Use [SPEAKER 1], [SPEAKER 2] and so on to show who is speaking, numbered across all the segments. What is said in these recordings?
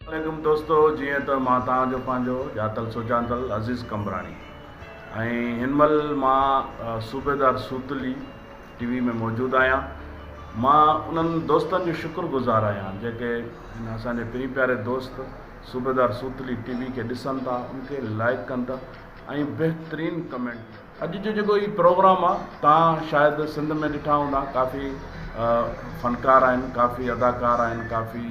[SPEAKER 1] عليڪم دوستو جيئن ته مان توهان جو پنهنجو ڄاتل سڄاتل عزيز قمبراڻي ۽ هن مهل مان صوبيدار سوتلي ٽي وي ۾ موجود آهيان مان انهن دوستن جو شڪر گذار آهيان جيڪي هن اسان جي پرين پياري دوست صوبيدار سوتلي ٽي وي کي ڏسن ٿا ان کي لائڪ ڪن ٿا ۽ بهترين ڪمينٽ اڄ جو جيڪو هي پروگرام آ تان شايد سنڌ ۾ ڏٺا هوندا ڪافي فنڪار آهن ڪافي اداڪار آهن ڪافي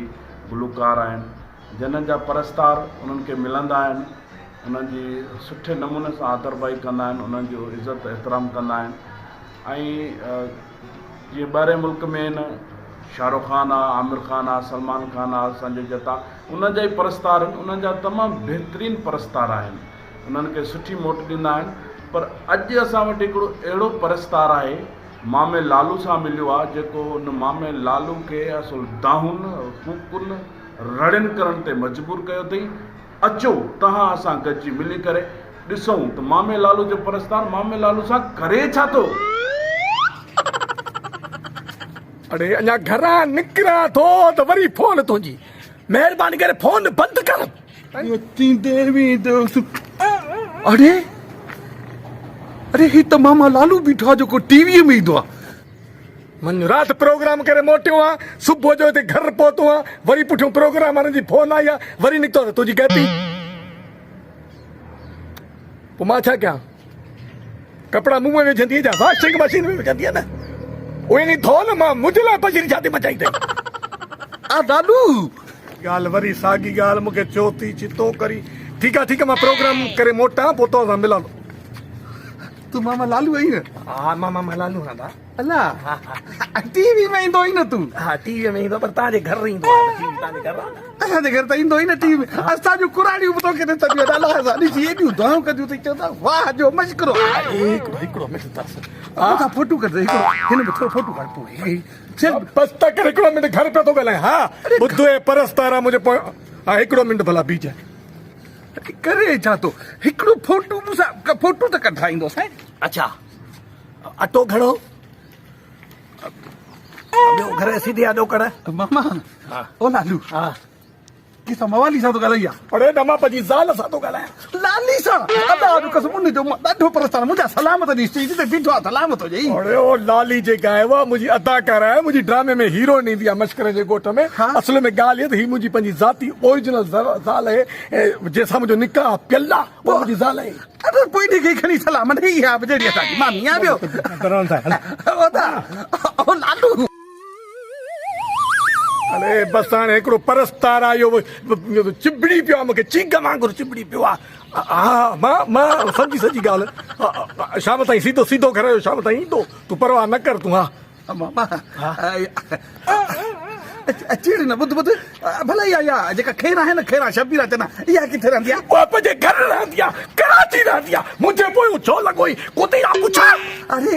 [SPEAKER 1] گلوڪار آهن جنھن جا پرستار انهن کي ملندا آهن انهن جي سٺي نموني سان آدرڀائي ڪندا آهن انهن جو عزت احترام ڪندا آهن ۽ جيئن ٻاهرين ملڪ ۾ آهن شاھ رخ خان آ عامر خان آ سلمان خان آ سنجي دت آ انهن جا ئي پرستار آهن انهن جا تمام بهترين پرستار آهن انهن کي سٺي موٽ ڏيندا آهن پر اڄ اسان وٽ هڪڙو اهڙو پرستار آهي مامي لالو سان مليو آهي جيڪو ان مامي لالو کي اصل دانهن ڪوڪن رڙين ڪرڻ تي مجبور ڪيو اٿئي اچو توهان اسان گڏجي ملي ڪري ڏسون ته مامي لالو جو پرستار مامي لالو سان ڪري ڇا ٿو.
[SPEAKER 2] اڙي اڃا گهران نڪران ٿو ته وري فون تنهنجي مهرباني ڪري فون بند ڪر.
[SPEAKER 3] اڙي اڙي هي ته ماما لالو بيٺو آ جيڪو ٽي وي ۾ ايندو آ.
[SPEAKER 2] مڃ رات پروگرام ڪري موٽيو آ صبح جو هتي گهر پهتو آ وري پٺيون پروگرام وارن جي فون آئي آ وري نڪتو آ ته تنهنجي گهٽي پوء مان ڇا ڪيان ڪپڙا منهن ۾ وجهندي جا واشنگ مشين ۾ وجهندي نه اهي ني ڌو نه مان منهنجي لاء بشير ڇا ٿي مچائي اٿئي.
[SPEAKER 3] آ لالو.
[SPEAKER 2] ڳالهه وري ساڳي ڳالهه مونکي چو ٿي چتو ڪري ٺيڪ آ ٺيڪ آ مان پروگرام ڪري موٽان پوء تو سان ملان ٿو.
[SPEAKER 3] تون ماما لالو آهين نه.
[SPEAKER 2] ها مان ماما لالو آهيان ڀا.
[SPEAKER 3] الا ٽي وي ۾ ايندو آهين نه تون.
[SPEAKER 2] ها ٽي وي ۾ ايندو پر تان جي گهر ايندو آهي ٽي وي تان جي گهر آهي نه.
[SPEAKER 3] اسان جي گهر ته ايندو ئي نه ٽي وي ۾ اسان جون ڪراڙيون به توکي ڏسنديون آهن الا اسان ڏسي ايڏيون دعائون ڪنديون اٿئي چوندا واهه جو مشڪرو آهي.
[SPEAKER 2] هڪڙو هڪڙو منٽ ترس.
[SPEAKER 3] مون سان فوٽو ڪڍ هڪڙو هن ۾ ٿورو فوٽو ڪڍ پوء
[SPEAKER 2] بس ته ڪر هڪڙو منٽ گهر پيو ٿو ڳالهايان ها ٻڌ اي پرستارا منهنجي پويان ها هڪڙو منٽ ڀلا بيهجانء.
[SPEAKER 3] ڪري ڇا ٿو هڪڙو فوٽو مون سان فوٽو ته ڪڍرائيندو سائين.
[SPEAKER 2] اڇا اٽو گهڻو ٻيو گهر جي سيڌي آ ڏوڪڙ.
[SPEAKER 3] ماما او لالو
[SPEAKER 2] ها
[SPEAKER 3] ڪنهن سان موالي سان ٿو ڳالهائين يا.
[SPEAKER 2] اڙي نه مان پنهنجي زال سان ٿو ڳالهايان.
[SPEAKER 3] لالي سان ادا جو قسم ان جو مان ڏاڍو پرستار منهنجا سلام ته ڏي اسٽيج تي بيٺو آ سلام ٿو ڏئي.
[SPEAKER 2] اڙي او لالي جيڪا آهي اها منهنجي اداڪاره آهي منهنجي ڊرامي ۾ هيروئن ايندي آ مشڪري جي ڳوٺ ۾ اصل ۾ ڳالهه هي ته هي منهنجي پنهنجي ذاتي اوريجنل زال آهي جنهن سان منهنجو نڪاح پيل آ اها منهنجي زال آهي.
[SPEAKER 3] ادا پوء انهي کي کڻي سلام ڏئي اها به جهڙي اسان جي مامي آ ٻيو. ادا او لالو.
[SPEAKER 2] اڙي بس هاڻي هڪڙو پرستار آ اهو چنبڙي پيو آ مونکي چينگهه وانگر چنبڙي پيو آ ها مان مان سمجهي سڄي ڳالهه شام تائين سيڌو سيڌو گهر جو شام تائين ايندو تون پرواهه نه ڪر تون ها
[SPEAKER 3] ماما چڙ نه ٻڌ ٻڌ ڀلا اها اها جيڪا خيرا آهي نه خيرا شبيرا چنا اها ڪٿي رهندي آهي؟
[SPEAKER 2] اها پنهنجي گهر رهندي آهي ڪراچي رهندي آهي منهنجي پويون ڇو لڳو آهين ڪتي آ پڇا.
[SPEAKER 3] اڙي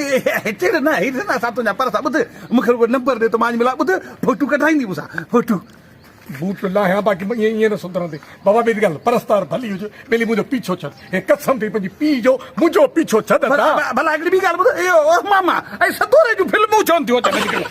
[SPEAKER 3] چڙ نه هي ڏس نه اسان تنهنجا پر ٿا ٻڌ مون کي رڳو نمبر ڏي ته مان اڄ ملان ٻڌ فوٽو ڪڍرائيندي مون سان فوٽو.
[SPEAKER 2] بوٽ لاهيان باقي ائين ائين نه سڌرندي بابا ٻي ڳالهه پرستار ڀلي هج ٻيلي منهنجو پيڇو ڇڏ هي قسم ٿي پنهنجي پيء جو منهنجو پيڇو ڇڏ ادا.
[SPEAKER 3] ڀلا هڪڙي ٻي ڳالهه ٻڌ اهو ماما ۽ سدوري جون فلمون ڇو نٿيون اچن اڄڪلهه.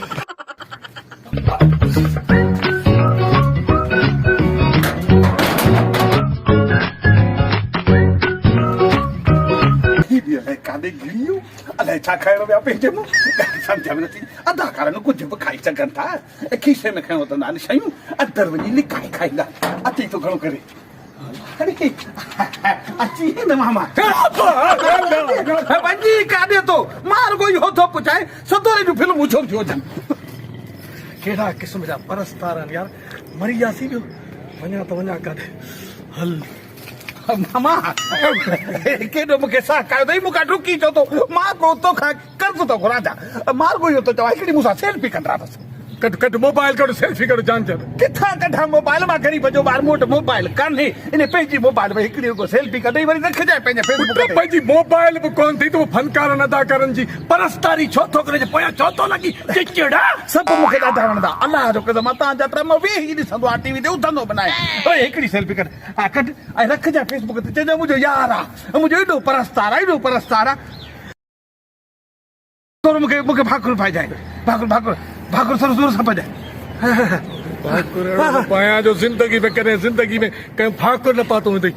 [SPEAKER 3] ڪاڏي گهڙي ويو الائي ڇا کائڻ ويا پنهنجي منهن ڳالهه سمجهه ۾ نٿي اداڪارن ڪجهه به کائي سگهن ٿا کيسي ۾ کڻي وتندا آهن شيون اندر وڃي لڪائي کائيندا اچي ٿو گهڻو ڪري اچي نه ماما وڃي ڪاڏي ٿو مان رڳو اهو ٿو پڇائين سدوري جون فلمون ڇو ٿيون اچن
[SPEAKER 2] ڪهڙا قسم جا پرستار آهن يار مري وياسين ٻيو وڃان ته وڃان ڪاڏي هل
[SPEAKER 3] ماما ڪيڏو مونکي ساهه ڪايو اٿئي مون کان ڊڪي ڇو ٿو مان ڪو توکان قرض ٿو گهران ڇا مان رڳو اهو ٿو چوان هڪڙي مون سان سيلفي ڪڍرا بس.
[SPEAKER 2] ڪڍ ڪڍ موبائل ڪڍ سيلفي ڪڍ جان ڇڏ.
[SPEAKER 3] ڪٿان ڪڍان موبائل مان غريب جو ٻار مون وٽ موبائل ڪانهي ان پنهنجي موبائل ۾ هڪڙي رڳو سيلفي ڪڍئي وري رکجانء پنهنجي فيس بڪ
[SPEAKER 2] پٽ
[SPEAKER 3] تي.
[SPEAKER 2] پنهنجي موبائل به ڪونه ٿي تون فنڪارن اداڪارن جي پرستاري ڇو ٿو ڪرين پويان ڇو ٿو لڳين چچڙا.
[SPEAKER 3] سڀ مون کي ڏاڍا وڻندا الله جو قسم آ تان جا ڊراما ويهي ڏسندو آهيان ٽي وي تي اٿندو به ناهيان اوئي هڪڙي سيلفي ڪڍ ها ڪڍ ۽ رکجانء فيس بڪ تي چئجانء منهنجو يار آ منهنجو ايڏو پرستار آ ايڏو پرستار آ. ٿورو مونکي مونکي ڀاڪر پائجانء ڀاڪر ڀاڪر ڀاڪر ٿورو زور سان پائجانء.
[SPEAKER 2] ڀاڪر اهڙو نه پايان جو زندگي ۾ ڪڏهن زندگي ۾ ڪنهن ڀاڪر نه پاتو هوندئي.